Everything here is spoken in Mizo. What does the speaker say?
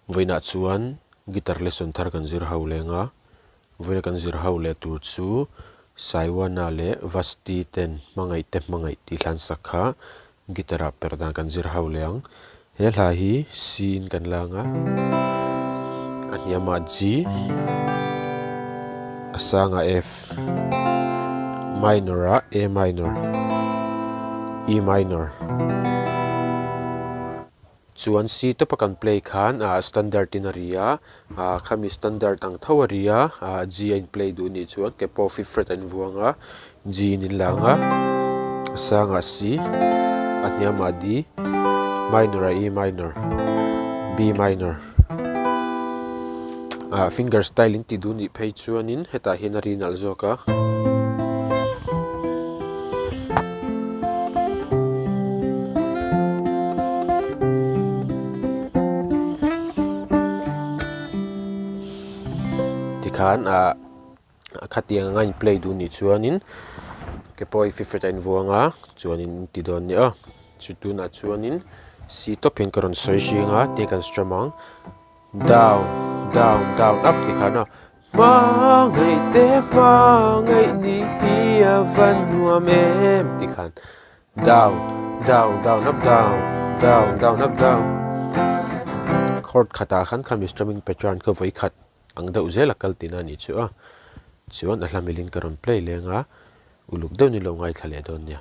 Vawiinah chuan guitar lesson thar kan zir ho leng a, vawiina kan zir ho leh tur chu Saiwana leh Vasti ten hmangaih te hmangaih tih hlan sak kha guitar ah perh dan kan zir ho leh ang. He hla hi C in kan lang a, a hniamah G, a sangah F, minor ah A minor, E minor. Chuan C tawpa kan play khan ah standard in a ri a, ah khami standard ang tho a ri a, ah G a in play duh nih chuan ke pawh fifth fret a in vuang a, G in in lang a, a sangah C, a hniamah D, minor ah E minor, B minor. Ah finger style in ti duh nih phei chuanin hetah hian a ri nalh zawk a. Tikhan ah khatiang anga in play duh nih chuanin ke pawh i fifth fret a invuang a chuanin in ti dawn nia chu tunah chuanin C tawp hian ka rawn sawi hring a tiang kan strum ang down down down up tikhan a. Hmangaih te hmangaih ni hi a va nuam em tih khan down down down up down down down up down chord khatah khan khami strumming pattern kha vawi khat ang deuh zel a kal tihna a nih chu a chuan a hla milin ka rawn play leng a uluk deuh ni lo ngaithla leh dawn nia.